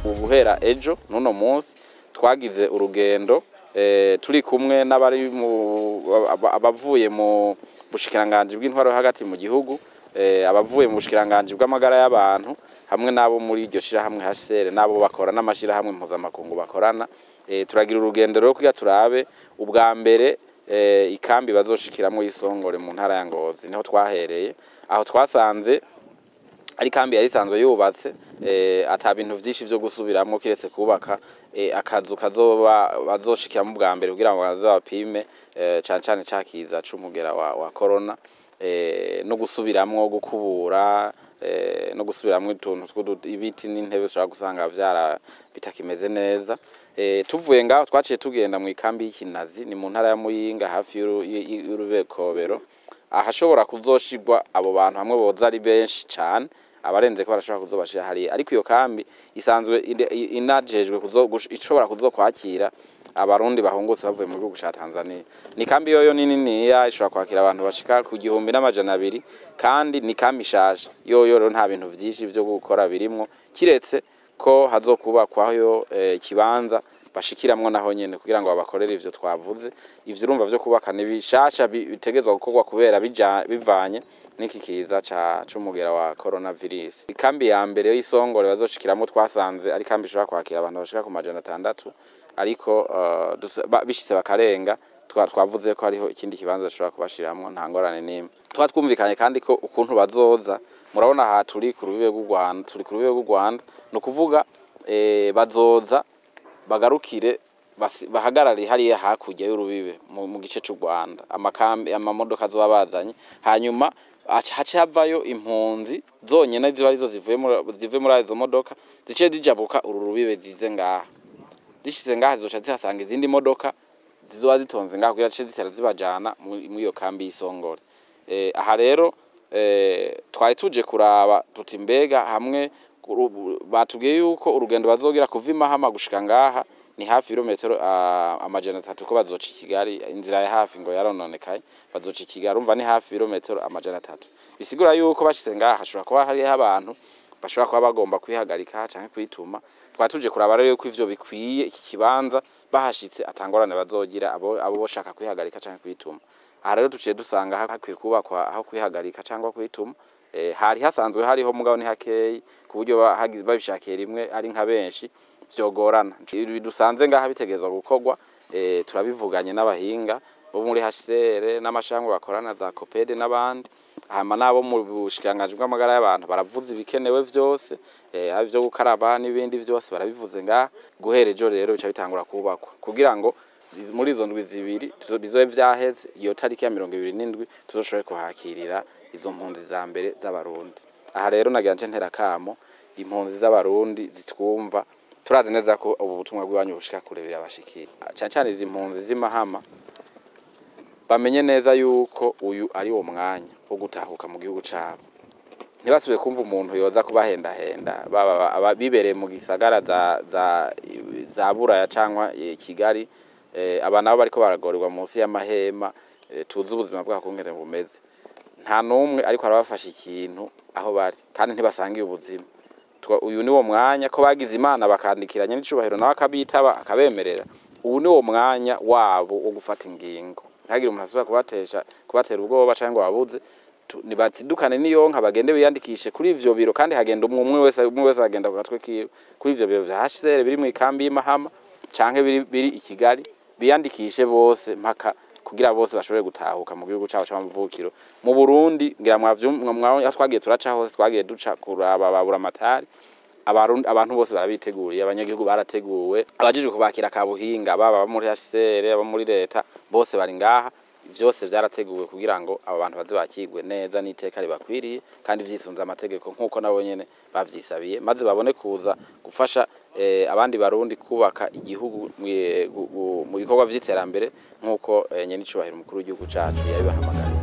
Uguhera ejo n'uno munsi twagize urugendo turi kumwe n'abari abavuye mu bushikiranganji bw'intwaro hagati mu gihugu, abavuye mu bushikiranganji bw'amagara y'abantu, hamwe n'abo muri iryo shirahamwe HCR, n'abo bakora n'amashirahamwe mpuzamakungu bakorana. Turagira urugendo rero kugira turabe ubwa mbere ikambi bazoshikiramwo y'Isongore mu ntara ya Ngozi. Niho twahereye, aho twasanze ari kambi yari isanzwe yubatse, ata bintu vyinshi vyo gusubiramwo kiretse kubaka akazu kazoba bazoshikiramo bwa mbere kugira ngo baze bapime cane cane ca kiza c'umugera wa corona, no gusubiramwo gukubura, no gusubiramwo utuntu ibiti n'intebe ushobora gusanga vyara bitakimeze neza. Tuvuye ngaho twaciye tugenda mu ikambi y'Ikinazi, ni mu ntara ya Muyinga hafi y'Urubekobero, ahashobora kuzoshirwa abo bantu hamwe boza ari benshi cane, abarenze ko barashobora kuzobashira hariya. Ariko iyo kambi isanzwe inajejwe ishobora kuzokwakira abarundi bahungutse bavuye mu gihugu ca Tanzania. Ni kambi yoyo ni niniya, ishobora kwakira abantu bashika ku 1200, kandi ni kambi ishaje. Yoyo rero nta bintu vyinshi vyo gukora birimwo, kiretse ko hazokubakwayo ikibanza bashikiramwo naho nyene kugira ngo babakorere ivyo twavuze. Ivyo urumva vyo kubaka ni bishasha bitegezwa gukorwa kubera bivanye n'iki kiza c'umugera wa coronavirus. Ikambi ya mbere y'Isongore bazoshikiramwo twasanze ari kambi ishobora kwakira abantu bashika ku 600, ariko bishitse bakarenga twavuze ko hariho ikindi kibanza bashobora kubashiramwo, nta ngorane n'imwe. Twumvikanye kandi ko ukuntu bazoza, murabona aha turi ku rubibe rw'u Rwanda, turi ku rubibe rw'u Rwanda, ni ukuvuga bazoza bagarukire bahagarare hariya hakurya y'urubibe mu gice c'u Rwanda, amakambi amamodoka azoba bazanye, hanyuma hace havayo impunzi zonyene ziba arizo zivuye muri izo modoka, zice zijabuka uru rubibe zize ngaha. Zishize ngaha zizoca zihasanga izindi modoka zizoba zitonze ngaha kugira zice zitera zibajana muri iyo kambi y'Isongore. Aha rero twari tuje kuraba tuti mbega hamwe batubwiye yuko urugendo bazogira kuva Imahama gushika ngaha ni hafi ibirometero 300, ko bazoca i Kigali, inzira ya hafi ngo yarononekaye, bazoca i Kigali, urumva ni hafi ibirometero 300. Bisigura yuko bashitse ngaha hashobora kuba hariho abantu bashobora kuba bagomba kwihagarika canke kwituma. Twari tuje kuraba rero yuko ivyo bikwiye iki kibanza, bahashitse atangorane bazogira abo boshaka kwihagarika canke kwituma. Aha rero tuciye dusanga hakwiye kubakwa aho kwihagarika cyangwa kwituma. Hari hasanzwe hariho mugabo ni hakeyi, ku buryo babishakiye rimwe ari nka benshi vyogorana. Ibi dusanze ngaha bitegezwa gukorwa, turabivuganye n'abahinga bo muri HCR n'amashangwe bakorana za COPED n'abandi, hama nabo mu bushikiranganji bw'amagara y'abantu baravuze ibikenewe vyose, ari vyo gukaraba n'ibindi vyose barabivuze ngaha. Guhera ejo rero bica bitangura kubakwa kugira ngo muri izo ndwi zibiri bizobe vyaheze, iyo tariki ya 27 tuzoshobore kuhakirira izo mpunzi za mbere z'abarundi. Aha rero nagira nce ntera kamo impunzi z'abarundi zitwumva, turazi neza ko ubu butumwa bw'iwanyu bushika kure birabashikira, cane cane izi mpunzi z'Imahama bamenye neza yuko uyu ari wo mwanya wo gutahuka mu gihugu cabo. Ntibasubire kumva umuntu yoza kubahendahenda, baba bibereye mu gisagara za Buraya cangwa Kigali, aba nabo bariko baragorerwa munsi y'amahema, tuzi ubuzima bwabo kungene bumeze. Nta n'umwe ariko arabafasha ikintu aho bari, kandi ntibasangiye ubuzima. Uyu ni wo mwanya ko bagize Imana bakandikiranye n'icubahiro nawe akabitaba akabemerera. Ubu ni wo mwanya wabo wo gufata ingingo, ntihagire umuntu asubira kubatera ubwoba canke ngo babuze. Nibazidukane n'iyonka bagende biyandikishe kuri ivyo biro, kandi hagenda umwe umwe wese, umwe wese agenda ku gatwe kiwe kuri ivyo biro vya HCR biri mu ikambi y'Imahama canke biri i Kigali, biyandikishe bose mpaka kugira bose bashobore gutahuka mu gihugu cabo c'amavukiro mu Burundi. Ngira mwavyumva twagiye turaca hose, twagiye duca kuraba babura amatari, abarundi abantu bose barabiteguriye, abanyagihugu barateguwe, abajijwe kubakira kabuhinga baba muri HCR abo muri leta bose bari ngaha, vyose vyarateguwe kugira ngo abo bantu baze bakirwe neza n'iteka ribakwiriye kandi vyisunze amategeko nkuko nabo nyene bavyisabiye, maze babone kuza gufasha abandi barundi kubaka igihugu mu bikorwa vy'iterambere nkuko nyene icubahiro umukuru w'igihugu cacu yabibahamagariye.